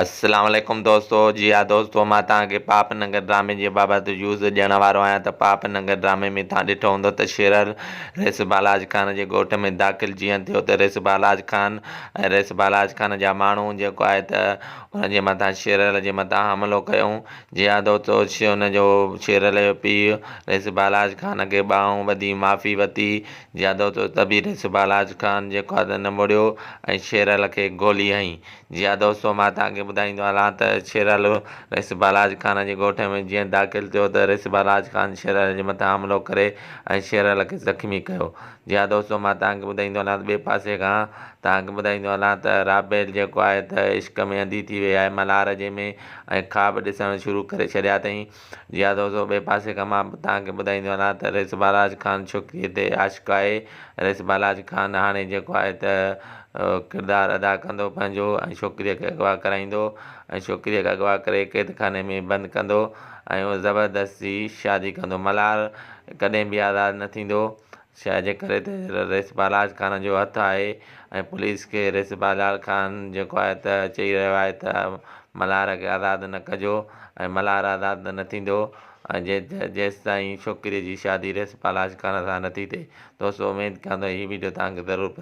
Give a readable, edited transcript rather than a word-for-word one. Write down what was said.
السلام عليڪم دوستو جي ها دوستو مان توهان کي پاپ ننگر ڊرامي جي بابت يوز ڏيڻ وارو آهيان ته پاپ ننگر ڊرامي ۾ توهان ڏٺو هوندو ته شيرل ريس بالاج خان جي ڳوٺ ۾ داخل جيئن ٿيو ته ريس بالاج خان ۽ ريس بالاج خان جا ماڻهو جيڪو آهي ته ان جي مٿان شيرل جي مٿان حملو ڪيو جي ها دوستو ان جو شيرل جو پيء ريس بالاج خان کي ٻانهون ٻڌي معافي ورتي جي ها دوستو ته به ريس بالاج خان جيڪو آهي ته نه مڙيو ۽ شيرل کي گولي هنئي جي ها دوستو مان توهان کي ٻڌائيندو هلان ته شيرعلو رئيس بالاچ خان جي ڳوٺ ۾ جيئن داخل ٿيو ته رئيس بالاچ خان شيرعلي جي مٿان حملو ڪري ۽ شيرعلي کي زخمي ڪيو جي ها دوستو مان توهان کي ٻڌائيندو هلان ته ٻئي پاسي کان توهان کي ٻڌائيندو هلان ته رابيل جيڪو آهي ته عشق ۾ انڌي ٿي وئي آهي ملهار جي ۾ ۽ خواب ڏسڻ شروع ڪري ڇڏيا اٿئين جي ها دوستو ٻئي پاسي کان مان توهان کي ٻڌائيندو هلان ته رئيس بالاچ خان ڇوڪري تي عاشق آهي رئيس بالاچ خان هاڻي جيڪو آهي ته ڪردار ادا ڪندو پنهنجو ۽ ڇوڪريء کي اغوا ڪرائيندو ۽ ڇوڪريء کي اغوا ڪري قيد خاني ۾ بند ڪندو ۽ اهو زبردستي شادي ڪندو ملهار ڪڏهن به آزاد نه ٿيندو شايد جي ڪري ته رئيس بالاچ خان جو هٿ آهي ۽ پوليس کي رئيس بالاچ خان جيڪو آهي ته چئي رهيو آهي ته ملهار کي آزاد نه ڪجو ۽ ملهار آزاد نه ٿيندو ۽ جيستائين ڇوڪريء جي شادي رئيس بالاچ خان سان نه ٿي ٿئي دوستو اميد ڪيان ٿو هي وڊيو توهان کي ضرور پسند.